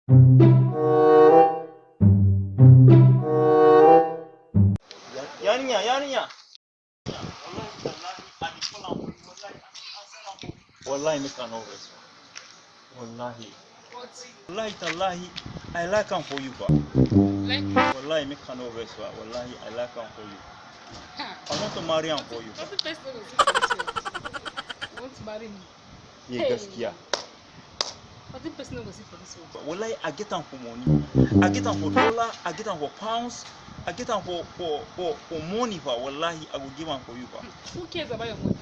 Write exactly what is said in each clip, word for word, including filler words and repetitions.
Ya-, yarinya, yarinya. Wallahi, make I no vex. Wallahi. Wallahi, tallahi, I like am for you, ba. Like? Wallahi, make I no vex, ba. Wallahi, I like am for you. Ha. I want to marry am for you, ba. What if person no go see for this one? You want to marry me? Yeah, hey. Gaskiya. What if person no go see for this one? Wallahi, I get am for money. I get am for dollar. I get am for pounds. I get am for, for, for, for money, ba. Wallahi, I go give am for you, ba. Who cares about your money?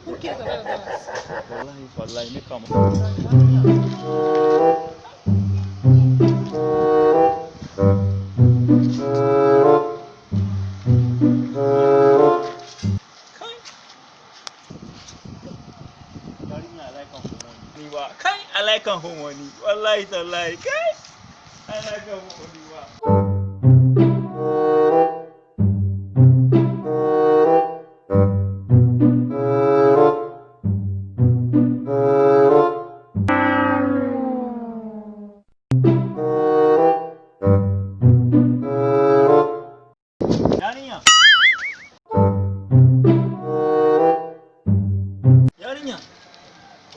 Who cares about your dollars? Wallahi, wallahi, make am. Kai. Yarinya, I like am for money. Ni ba. Kai, I like am for money. Wallahi, tallahi. Kai. I like am for money, ba. Yarinya. Yarinya.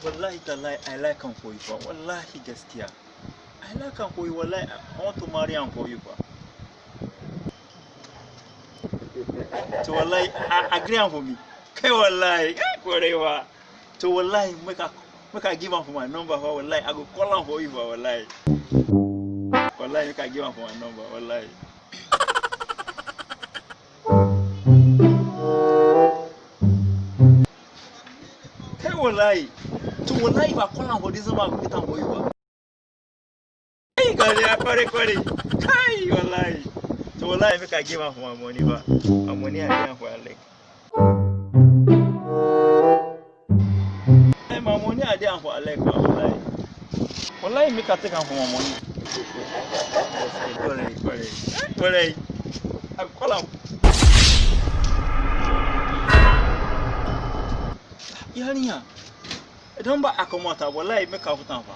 Wallahi tallahi, I like am for you, ba. Wallahi gaskiya. I like am for you, wallahi. I want to marry am for you, ba. To wallahi, I agree am for me. Kai wallahi, kai kwarai ba. To wallahi, make I, make I give am for my number, ba, wallahi. I go call am for you, ba, wallahi. Wallahi, make I give am for my number, wallahi. Kai wallahi. To wallahi, if I call am for this number, I go get am for you, ba. Hey, kwarai, kwarai, kwarai. Kai, wallahi. To wallahi, make I give am for my money, ba. My money, I give am for Alec. Hey, my money, I give am for Alec, ba, wallahi. Wallahi, make I take am for my money. Kwarai, kwarai. Kwarai. I call am. Yarinya. Don ba akɔmɔ ta, wallahi, make I put am, ba.